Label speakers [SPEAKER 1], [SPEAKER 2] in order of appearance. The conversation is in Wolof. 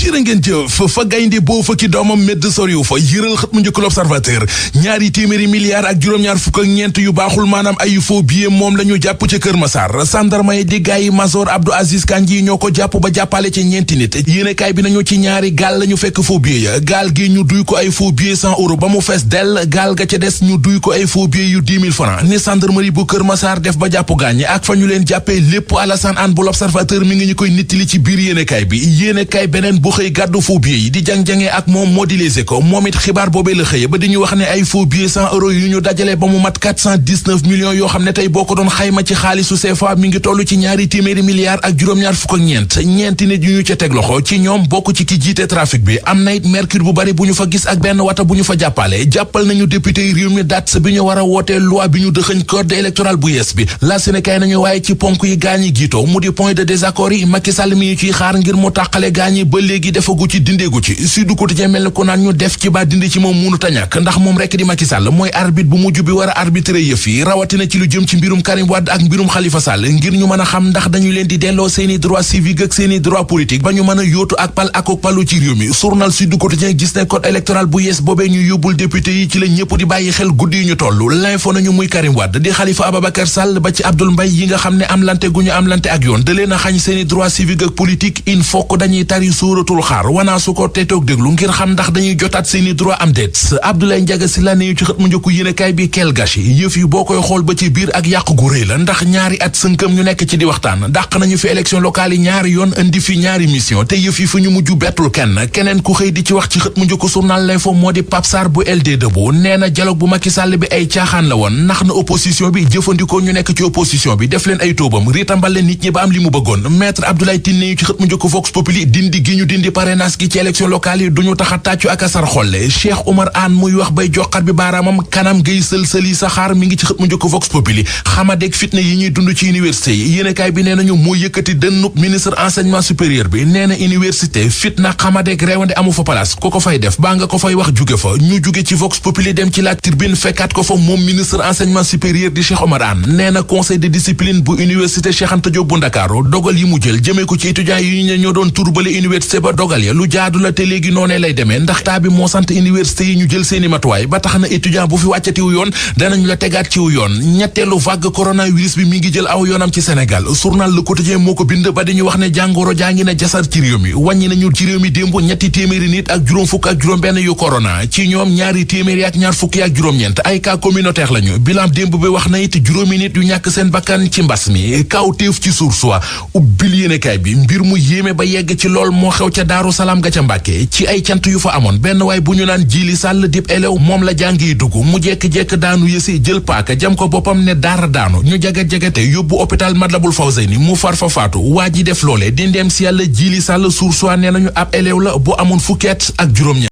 [SPEAKER 1] jërë ngeen jëf fa gaynde boo fa ki doomam medd soriw fa yëral xët mu njëkk l'Observateur ñaari téeméeri milliards ak juróom-ñaar fukk ak ñeent yu baaxul maanaam ay faux billets moom la ñu jàpp ca Kër Massar sandarma yi di gaay yi Major Abdou Aziz Kandji ñoo ko jàpp ba jàppale ci ñeenti nit yéenekaay bi nañu ci ñaari gaal la ñu fekk faux billets ya gaal gi ñu duy ko ay faux billets 100 euros ba mu fees dell gaal ga ca des ñu duy ko ay faux billets yu 10 000 francs ni sandarmeri bu Kër Massar def ba jàpp gaañ ak fa ñu leen jàppee lépp Alassane Anne bu l'Observateur mi ngi ñu koy nittali ci biir yéenekaay bi yéenekaay beneen bu xëy gàddu faux billets yi di jang-jangee ak moom moo di Les Échos moom it xibaar boobee la xëye ba di ñu wax ne ay faux billets 100 euros yu ñu dajale ba mu mat 419 millions yoo xam ne tey boo ko doon xayma ci xaalisu CFA mi ngi toll ci ñaari téeméeri milliards ak juróom-ñaar fukk ak ñeenti nit yu ñu ca teg loxo ci ñoom bokk ci ki jiite trafic bi am na it mercure bu bari bu ñu fa gis ak benn wata bu ñu fa jàppale jàppal nañu député yi réew mi date bi ñu war a wootee loi bi ñu dëxëñ code électoral bu yees bi la Sénégal nañu waaye ci ponk yi gaañi giitoo mu di point de désaccord yi Macky Sall mi ñu ciy xaar ngir mu tàqale gaañi ba léegi defagu ci dindeegu ci Sud Quotidien mel ni ko naan ñu def ci ba dindi ci moom munu tañak ndax moom rekk di Macky Sall mooy arbitre bu mujj bi war a arbitrer yëf yi rawatina ci lu jëm ci mbirum Karim Wade ak mbirum Khalifa Sall ngir ñu mën a xam ndax dañu leen di delloo seeni droit civique ak seeni droit politique ba ñu mën a yóotu ak pal ak palu ci réew mi journal Sud Quotidien gis ne code électoral bu yees boobee ñu yóbbul député yi ci la ñëpp di bàyyi xel guddi yi ñu toll l'info nañu muy Karim Wade di Khalifa Ababacar Sall ba ci Abdoul Mbaye yi nga xam ne am lante gu ñu am lante ak yoon da leen a xañ seeni droit civique ak politique il faut que dañuy tari suuratul xaar wanaa su ko te toog déglu ngir xam ndax dañuy jotaat seeni droit am déet Abdoulaye Ndiaga Sylla ne ñu ci xët mu njëkku yéenekaay bi kel gâché yëf yi boo koy xool ba ci biir ak yàq gu rëy la ndax ñaari at sënkam ñu nekk ci di waxtaan dàq nañu fi élection locale yi ñaari yoon indi fi ñaari mission te yëf yi fu ñu mujj bettul keneen ku xëy di ci wax ci xët mu njëkku journal L'Info moo di Pape Sarr bu LD Debout nee na dialogue bu Macky Sall bi ay caaxaan la woon ndax na opposition bi jëfandikoo ñu nekk ci opposition bi def leen ay tóobam riitambal leen nit ñi ba am li mu bëggoon maître Abdoulaye Tine ne ñu ci xët mu njëkku Vox Populi dindi gi ñu dindi parrainage gi ci élection locale yi duñu tax a tàccu ak a sar xolle Cheikh Oumar Anne muy wax bay joxar bi baaraamam kanam ngay sël-sëli saxaar mi ngi ci xët mu njëkk Vox Populi xamadeeg fitna yi ñuy dund ci université yi yéenekaay bi nee nañu moo yëkkati dënnub ministre enseignement supérieur bi nee na université fitna xamadeeg réewande amu fa place ku ko fay def baa nga ko fay wax jóge fa ñu jóge ci Vox Populi dem ci La Tribune fekkaat ko fa moom ministre enseignement supérieur di Cheikh Oumar Anne nee na conseil de discipline bu université Cheikh Anta Diop bu Ndakaaru dogal yi mu jël jëmee ko ci étudiants yi ñu ne ñoo doon turbale université ba dogal ya lu jaadu la te léegi noonee lay demee ndax taa bi moo sant université yi ñu jël seeni matuwaay ba tax na étudiant bu fi wàccatiw yoon danañu la tegaat ciw yoon ñetteelu vague coronavirus bi mi ngi jël aw yoonam ci Sénégal journal Le Quotidien moo ko bind ba dañu wax ne jàngoro jaa ngi na jasar ci réew mi wàññi nañu ci réew mi démb ñetti téeméeri nit ak juróom fukk ak juróom benn yu corona ci ñoom ñaari téeméeri ak ñaar fukki ak juróom-ñeent ay cas communautaire lañu bilan démb bi wax na it juróomi nit yu ñàkk seen bakkan ci mbas mi kaw téef ci Source A ubbil yéenekaay bi mbir mu yéeme ba yegg ci lool moo xew ca Daaru Salaam ga ca Mbàkke ci ay cant yu fa amoon benn waay bu ñu naan Jili Sàll dib elew moom la jàng yi dugg mu jekk-jekk daanu yësi jël paaka jam ko boppam ne daara daanu ñu jagat-jagate yóbbu hôpital Matlaboul Fawzayni mu far fa faatu waa ji def loole di ndeem si yàlla Jili Sàll Source A nee nañu ab elew la bu amoon fukki at ak juróom-ñaar